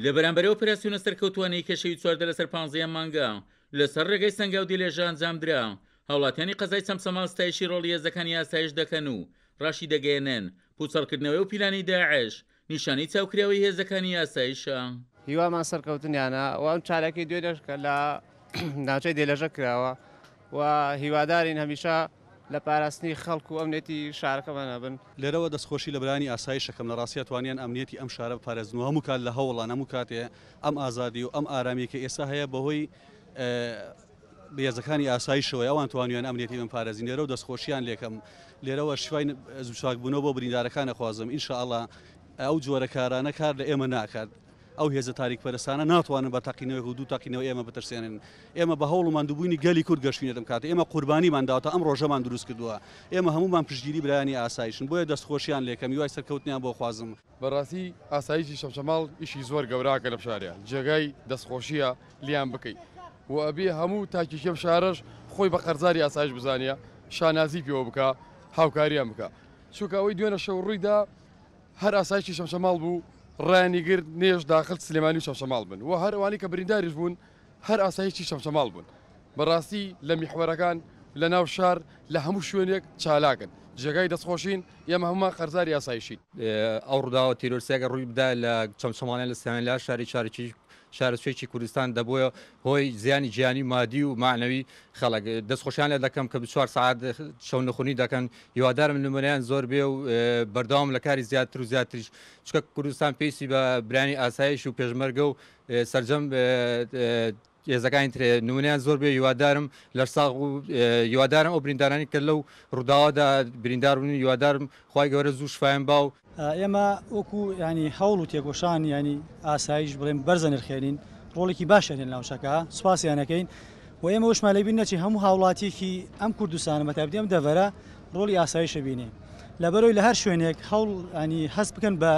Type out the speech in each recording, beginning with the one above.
لە بەرامبەر ئەو ئۆپەراسیۆنە سەرکەوتووانەی کە شەوی 14 لەسەر 15 ئەم مانگە لەسەر ڕێگای سەنگاو دێلێژە ئەنجامدرا، هاوڵاتیانی قەزای چەمچەماڵ ستایشی ڕۆڵی هێزەکانی ئاسایش دەکەن و ڕاشیدەگەیەنن، پوچەڵکردنەوەی ئەو پیلانەی داعش نیشانەی چاوکراوەی هێزەکانی ئاسایشە. هیوامان سەرکەوتنیانە و ئەم چالاکی دوێنێش کە لە ناوچەی دێلەژە کراوە و هیوادارین هەمیشە لە پاراستنی خەڵک و ئەمنیەتی شارەکەمان هەبن. لێرەوە دەستخۆشی لە برایانی ئاسایش ئەکەم، لە ڕاستیا توانیان ئەمنیەتی ئەم شارە بپارێزن و هەموو کات لە هەوڵان، هەموو کاتێ ئەم ئازادی و ئەم ئارامیە کە ئێستا هەیە بەهۆی هێزەکانی ئاسایشەوەیە، ئەوان توانیان ئەمنیەتی بپارێزن، لێرەوە دەستخۆشیان لێکەم، لێرەوە شفای زوو چاکبوونەوە بۆ بریندارەکان ئەخوازم، ئینشائەڵا ئەو جۆرە کارانە کار لە ئێمە ناکات. ئەو هێزە تاریکپەرستانە ناتوانن بە تەقینەوەیەک و دوو تەقینەوە ئێمە بترسێنن. ئێمە بە هەوڵ و ماندووبوونی گەلی کورد گەشتوینەتە ئەم کاتە. ئێمە قوربانیمان داوەتە ئەم ڕۆژەمان دروست کردووە. ئێمە هەموومان پشتگیری برایانی ئاسایشن. بۆیە دەستخۆشیان لێکەم، هیوای سەرکەوتنیان بۆ خوازم. بەڕاستی ئاسایشی چەمچەماڵ ئیشی زۆر گەوراکە لەم شارەیا جێگای دەستخۆشیە لیان بکەی و ئەبێ هەموو تاکێکی ئەم شارەش خۆی بە قەرزاری ئاسایش بزانیە شانازی پێوە بکا هاوکاریان بکا چونکە ئەوەی دوێنە شەو ڕوویدا هەر ئاسایشی چەمچەماڵ بوو ڕایانی گرت نێش داخل سلێمانی و چەمچەماڵ بن و هەر ئەوانەی کە برینداریش بوون هەر ئاسایشی چەمچەماڵ بوون بەڕاستی لە میحوەرەکان لە ناو شار لە هەموو شوێنێک چالاکن جێگای دەستخۆشین ئێمە هەموومان قەرزاری ئاسایشین. ئەو ڕووداوە تیرۆرستیە گەر ڕووی بدایە لە چەمچەماڵیان لە سلێمانی لە هەر شاری شارێکی شارەچوێکی کوردستان دەبووە هۆی زیانی گیانی مادی و مەعنەوی خەڵک. دەستخۆشیان لێ دەکەم کە 24 سەعات شەونخونی دەکەن. هیوادارم نمونەیان زۆر بێ و بەردەوام لە کاری زیاتر و زیاتریش، چونکە کوردستان پێویستی بە برایانی ئاسایش و پێشمەرگە و سەرجەم هێزەکانی ترێ نمونەیان زۆر بێ. هیوادارم لەشساغ و هیوادارم ئەو بریندارانی کە لەو ڕووداوەدا بریندار بوون هیوادارم خوای گەورە زوو شفایان با و. ئێمە وەکو یانی هەوڵ و تێکۆشان یانی ئاسایش بڵێم بەرزە نرخێنین ڕۆڵێکی باشیان هەیە لە ناوچەکە سوپاسیان ئەکەین و ئێمە وشمان لەبیر نەچێ هەموو هاوڵاتیەکی ئەم کوردستانە بەتایبەتی ئەم دەڤەرە ڕۆڵی ئاسایش ئەبینێ لەبەرەوەی لە هەر شوێنێک هەوڵ ینی هەست بکەن بە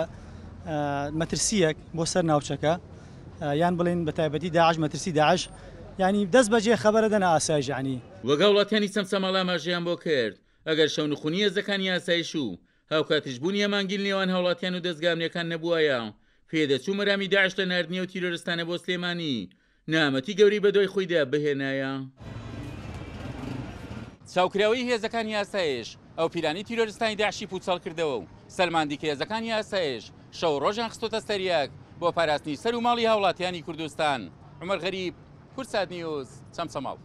مەترسیەک بۆ سەر ناوچەکە یان بڵێن بە تایبەتی داعش مەترسی داعش ینی دەست بەجێ خەبەرە دەنە ئاسایش ینی. وەک هاوڵاتیانی چەمچەماڵ ئاماژەیان بۆ کرد، ئەگەر شەونخونی هێزەکانی ئاسایش و هاوکاتیش بوونی هەمانگی لەنێوان هاوڵاتیان و دەزگا ئەمنیەکان نەبوایە، پێدەچوو مەرامی داعش لە ناردنی ئەو تیرۆرستانە بۆ سلێمانی نەهامەتی گەورەی بەدوای خۆیدا بهێنایە. چاوکراوەیی هێزەکانی ئاسایش ئەو پیلانەی تیرۆرستانی داعشی پوچەڵ کردەوە و سەلماندی کە هێزەکانی ئاسایش شەو و ڕۆژیان خستۆتە سەر یەک بۆ پاراستنی سەر و ماڵی هاوڵاتیانی کوردستان. عومەر غەریب، کوردسات نیوز، چەمچەماڵ.